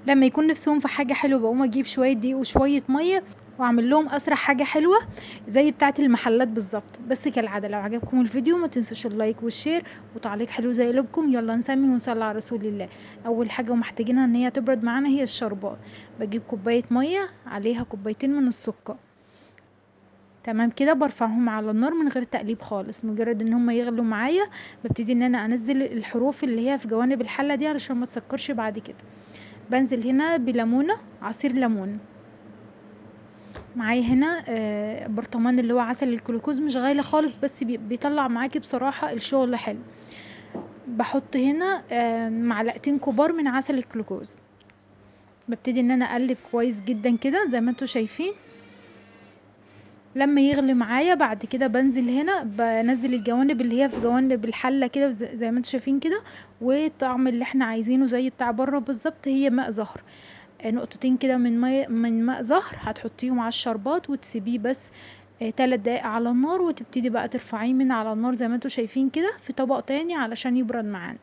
لما يكون نفسهم في حاجة حلوة بقوم اجيب شوية دقيق وشوية مية واعمل لهم اسرع حاجة حلوة زي بتاعه المحلات بالظبط. بس كالعادة لو عجبكم الفيديو ما تنسوش ال like وال share وتعليق حلو زي قلوبكم. يلا نسمي ونصلي على رسول الله. اول حاجة ومحتاجينها ان هي تبرد معانا هي الشربات. بجيب كوباية مية عليها كوبايتين من السكر، تمام كده. برفعهم على النار من غير تقليب خالص، مجرد ان هم يغلوا معايا ببتدي ان انا انزل الحروف اللي هي في جوانب الحلة دي علشان ما تسكرش بعد كده. بنزل هنا بليمونه، عصير ليمون معايا هنا، برطمان اللي هو عسل الجلوكوز، مش غالي خالص بس بيطلع معاكي بصراحة الشغل حلو. بحط هنا معلقتين كبار من عسل الجلوكوز. ببتدي ان انا اقلب كويس جدا كده زي ما انتوا شايفين. لما يغلي معايا بعد كده بنزل هنا، بنزل الجوانب اللي هي في جوانب الحلة كده زي ما انتوا شايفين كده، والطعم اللي احنا عايزينه زي بتاع بره بالظبط هي ماء زهر. نقطتين كده من ماء زهر هتحطيهم على الشربات وتسيبيه بس، 3 دقايق على النار، وتبتدي بقى ترفعيه من على النار زي ما انتوا شايفين كده في طبق تاني علشان يبرد معانا.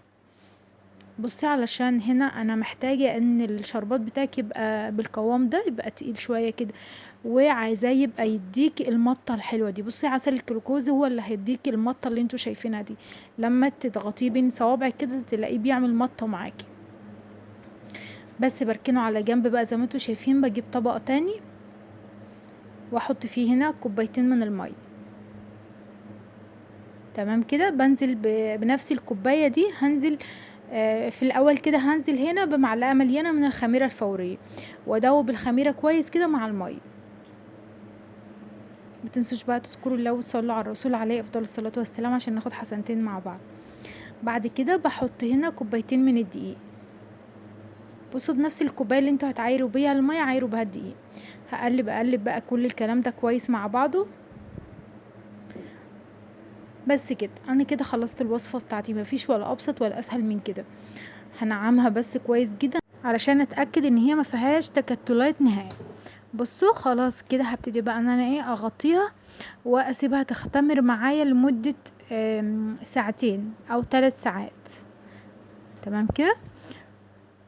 بصي علشان هنا انا محتاجة ان الشربات بتاعك يبقى بالقوام ده، يبقى تقيل شوية كده، وعايزاه يبقى يديك المطة الحلوة دي. بصي عسل الجلوكوز هو اللي هيديك المطة اللي انتوا شايفينها دي، لما تضغطيه بين صوابعك كده تلاقيه بيعمل مطة معاكي. بس بركنه على جنب بقى زي ما انتوا شايفين. بجيب طبق تاني واحط فيه هنا كوبايتين من المية، تمام كده. بنزل بنفس الكوباية دي، هنزل، في الاول كده هنزل هنا بمعلقة مليانة من الخميرة الفورية، وادوب الخميرة كويس كده مع المية. ما تنسوش بقى تذكروا الله وتصلوا على الرسول عليه افضل الصلاة والسلام عشان ناخد حسنتين مع بعض. بعد كده بحط هنا كوبايتين من الدقيق. بصوا بنفس الكوباية اللي انتوا هتعايروا بيها المية عايروا بها الدقيق. اقلب بقى كل الكلام ده كويس مع بعضه. بس كده انا كده خلصت الوصفة بتاعتي، مفيش ولا ابسط ولا اسهل من كده. هنعمها بس كويس جدا علشان اتاكد ان هي ما فيهاش تكتلات نهائي. بصوا خلاص كده هبتدي بقى ان انا اغطيها واسيبها تختمر معايا لمدة، ساعتين او 3 ساعات، تمام كده.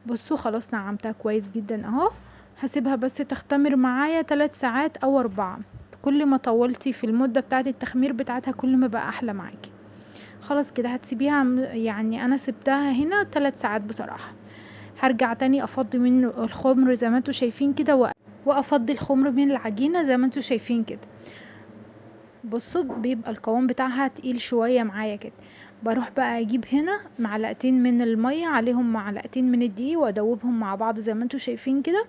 بصوا خلاص نعمتها كويس جدا اهو. هسيبها بس تختمر معايا 3 ساعات او 4. كل ما طولتي في المدة بتاعت التخمير بتاعتها كل ما بقى احلى معاكي. خلاص كده هتسيبيها انا سبتها هنا 3 ساعات بصراحة. هرجع تاني افضي منه الخمر زي ما انتوا شايفين كده، وافضي الخمر من العجينة زي ما انتوا شايفين كده. بصوا بيبقى القوام بتاعها تقيل شوية معايا كده. بروح بقى اجيب هنا معلقتين من المية عليهم معلقتين من الدقيق وادوبهم مع بعض زي ما انتوا شايفين كده،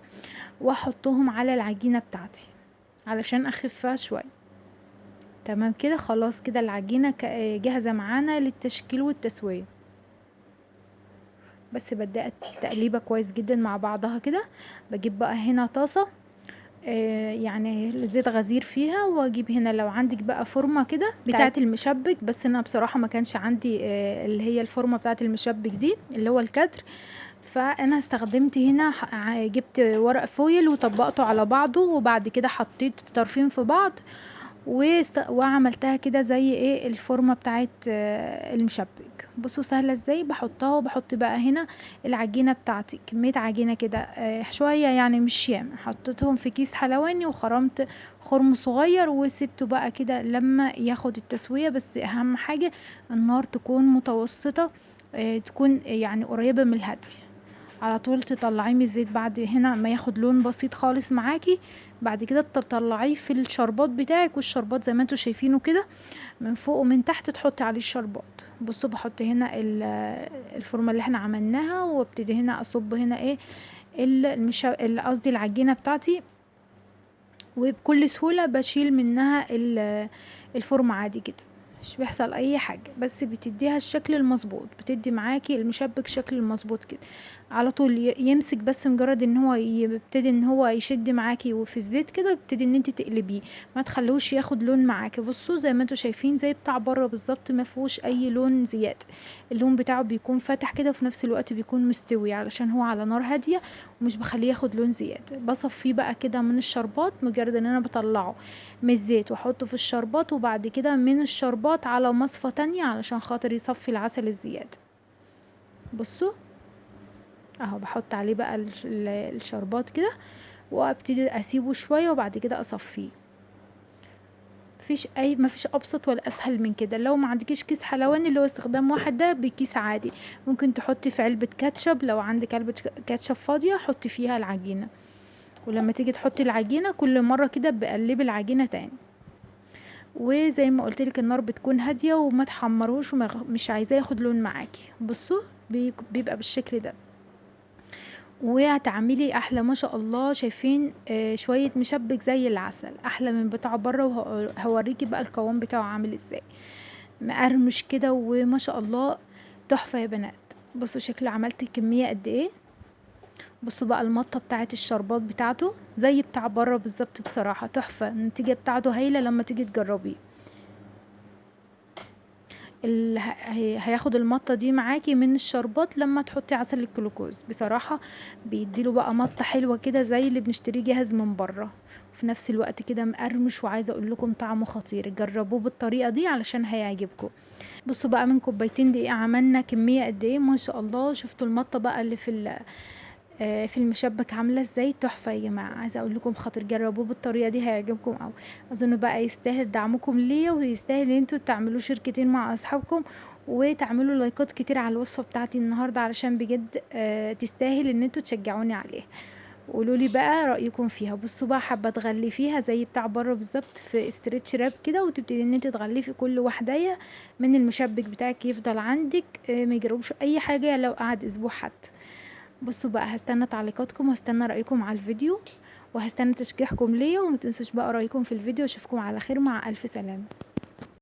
واحطهم على العجينة بتاعتي علشان اخفها شوية، تمام كده. خلاص كده العجينة جاهزة معانا للتشكيل والتسوية. بس بدأت التقليبة كويس جدا مع بعضها كده. بجيب بقى هنا طاسة، زيت غزير فيها، واجيب هنا لو عندك بقى فورمة كده بتاعة المشبك، بس انا بصراحة ما كانش عندي، اللي هي الفورمة بتاعة المشبك دي اللي هو الكدر، فانا استخدمت هنا جبت ورق فويل وطبقته على بعضه، وبعد كده حطيت طرفين في بعض وعملتها كده زي الفورمة بتاعت، المشبك. بصوا سهلة ازاي. بحطها وبحط بقى هنا العجينة بتاعتي، كمية عجينة كده، شوية مش ياما. حطيتهم في كيس حلواني وخرمت خرم صغير وسبته بقى كده لما ياخد التسوية. بس اهم حاجة النار تكون متوسطة، تكون قريبة من الهادية. على طول تطلعيه من الزيت بعد هنا ما ياخد لون بسيط خالص معاكي. بعد كده تطلعيه في الشربات بتاعك، والشربات زي ما انتوا شايفينه كده من فوق ومن تحت تحطي عليه الشربات. بصوا بحط هنا الفورمة اللي احنا عملناها، وابتدي هنا اصب هنا ايه قصدي العجينة بتاعتي، وبكل سهولة بشيل منها الفورمة عادي كده، مش بيحصل اي حاجة، بس بتديها الشكل المظبوط، بتدي معاكي المشبك شكل المظبوط كده على طول. يمسك بس مجرد ان هو يبتدي ان هو يشد معاكي وفي الزيت كده بتبتدي ان انت تقلبيه، ما تخلوش ياخد لون معاكي. بصوا زي ما انتوا شايفين زي بتاع بره بالظبط، ما فيهوش اي لون زياده، اللون بتاعه بيكون فاتح كده وفي نفس الوقت بيكون مستوي علشان هو على نار هاديه ومش بخليه ياخد لون زياده. بصفيه بقى كده من الشربات، مجرد ان انا بطلعه من الزيت واحطه في الشربات، وبعد كده من الشربات على مصفى تانية علشان خاطر يصفي العسل الزيادة. بصوا اهو بحط عليه بقى الشربات كده، وابتدي اسيبه شوية وبعد كده اصفيه. مفيش ابسط ولا اسهل من كده. لو ما عندكيش كيس حلواني اللي هو استخدام واحد ده، بكيس عادي ممكن تحطي في علبة كاتشب، لو عندك علبة كاتشب فاضية حطي فيها العجينة، ولما تيجي تحطي العجينة كل مرة كده بقلبي العجينة تاني. وزي ما قلت لك النار بتكون هادية وما تحمروش ومش عايزاه ياخد لون معاكي. بصوا بيبقى بالشكل ده، وهتعملي احلى ما شاء الله. شايفين شوية مشبك زي العسل، احلى من بتاع بره، وهوريكي بقى القوام بتاعه عامل ازاي، مقرمش كده وما شاء الله تحفة يا بنات. بصوا شكله عملت كمية قد ايه. بصوا بقى المطه بتاعه الشربات بتاعته زي بتاع بره بالظبط، بصراحة تحفة، النتيجة بتاعته هايلة لما تيجي تجربيه. هياخد المطه دي معاكي من الشربات لما تحطي عسل الجلوكوز، بصراحة بيديله بقى مطه حلوة كده زي اللي بنشتريه جاهز من بره، وفي نفس الوقت كده مقرمش، وعايزه اقول لكم طعمه خطير. جربوه بالطريقة دي علشان هيعجبكم. بصوا بقى من كوبايتين دقيق عملنا كمية قد ايه ما شاء الله. شفتوا المطه بقى اللي في المشبك عامله ازاي، تحفة يا جماعة، عايزه اقول لكم خاطر جربوه بالطريقة دي هيعجبكم قوي. اظن بقى يستاهل دعمكم ليا، ويستاهل ان انتوا تعملوا شركتين مع اصحابكم، وتعملوا لايكات كتير على الوصفة بتاعتي النهارده، علشان بجد تستاهل ان انتوا تشجعوني عليها. قولوا لي بقى رايكم فيها. بصوا بقى حابة تغلفيها زي بتاع بره بالظبط في stretch wrap كده، وتبتدي ان انت تغلفي كل واحدة من المشبك بتاعك، يفضل عندك ما يجربوش اي حاجة لو قعد اسبوع حتى. بصوا بقى هستنى تعليقاتكم، وهستنى رأيكم على الفيديو، وهستنى تشجيعكم ليا، وما تنسوش بقى رأيكم في الفيديو. اشوفكم على خير، مع ألف سلامة.